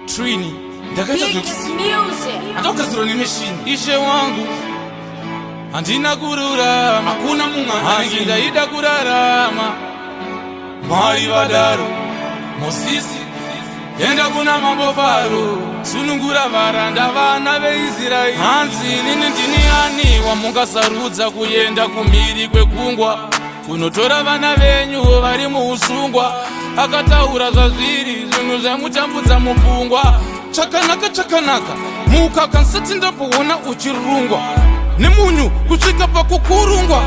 Trini ndakaita Biggest music. Andakugadzirwa nemeshini. Ishe wangu, handina kururama, hakuna mumwe hanzi ndaida kurarama. Mwari vadaro, Mozisi, enda kuna mambo Faro, sunungura varanda, vana veIsraeri. Hanzi inini ndini ani wamungasarudza kuenda kumhiri kwegungwa kunotora vana venyu vari muusungwa? Akataura zvazviri, zvinhu zvamutambudza mupfungwa. Chakanaka, chakanaka, mukaka nsati ndamboona uchirungwa nemunyu kusvika pakukurungwa.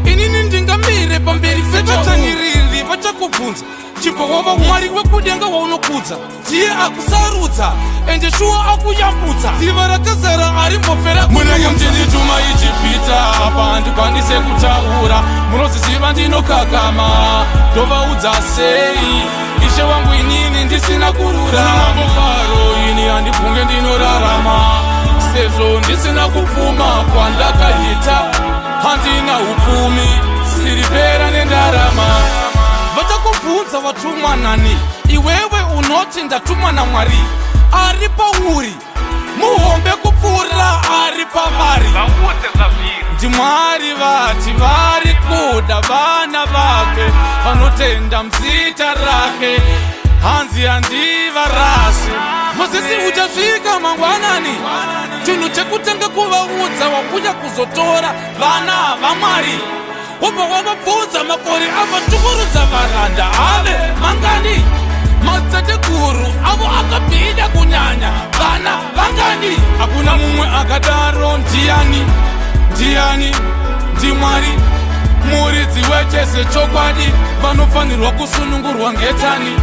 Inini ndingamire pamberi pevatanyiriri vachakubvunza chibva wava Mwari wekudenga waunokudza, ndiye akusarudza, ende shuwa akuyambudza dziva rakazara arimbofera. Munenge muchindituma Ijipita, apa handikwanise kutaura, munoziziva ndinokakama. Ndovaudza sei, ishe wangu, inini ndisina kururama? Mambo Faro, ini handifunge ndinorarama sezvo ndisina kupfuma kwandakaita. Handina upfumi, sirivhera nendarama. Vachakubvunza, watumwa nani? Iwewe unoti, ndatumwa naMwari. Ari pauri muhombe kupfuura ari pavari. Vaudze zvazviri. NdiMwari vati vari kuda vana vake vanotenda muzita rake. Hanzi handivarasi. Mozisi, uchasvika mangwanani, chinhu chekutanga kuvaudza, wakuya kuzotora vana vaMwari. Wobva wavabvunza makore avatukurudza varanda ave mangani, madzitateguru avo akabhida kunyanya vana vangani. Hakuna mumwe akadaro. Ndiani? Ndiani? NdiMwari, muridzi wechese chokwadi. Vanofanirwa kusunungurwa ngetani,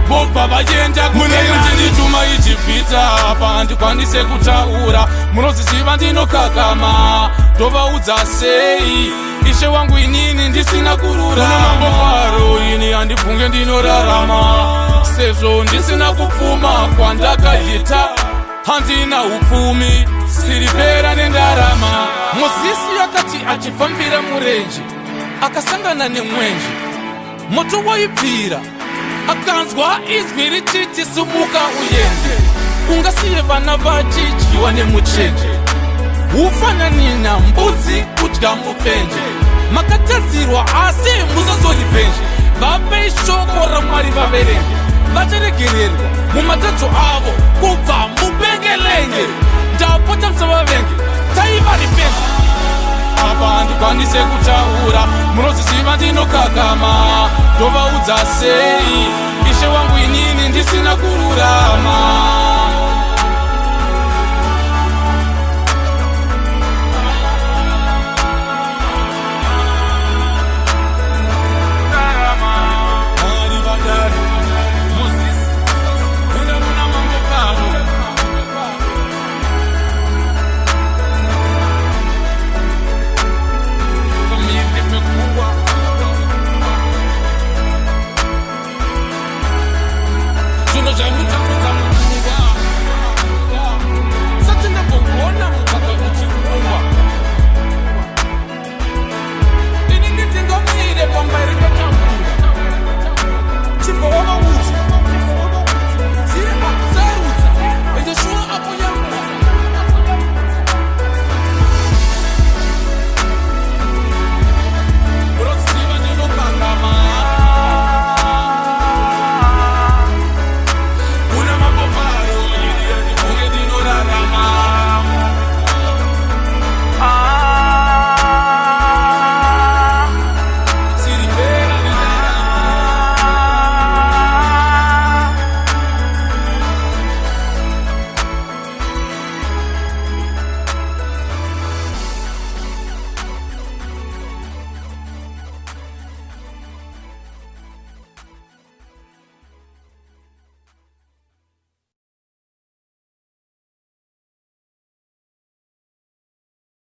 vobva vaenda. Munenge muchindituma Ijipita, apa handikwanise kutaura, munoziziva ndinokakama. Ndovaudza sei, ishe wangu, inini ndisina kururama? Mambo Faro, ini handifunge ndinorarama sezvo ndisina kupfuma kwandakaita. Handina upfumi, sirivhera nendarama. Mozisi akati achifambira murenje, akasangana nemwenje, moto waibvira. Akanzwa izwi richiti, sumuka uende, ungasiye vana vachidyiwa nemuchenje? Ufananina mbudzi kudya mupfenje. Makatadzirwa, asi musazorivhenje. Vapei shoko raMwari vaverenge, vacharegererwa mumatadzo avo kubva mubengelenge. Ndapota, musavavenge, taiva ripenzi. Apa handikwanise kutaura, munoziziva ndinokakama. Ndovaudza sei, ishe wangu, inini ndisina kururama?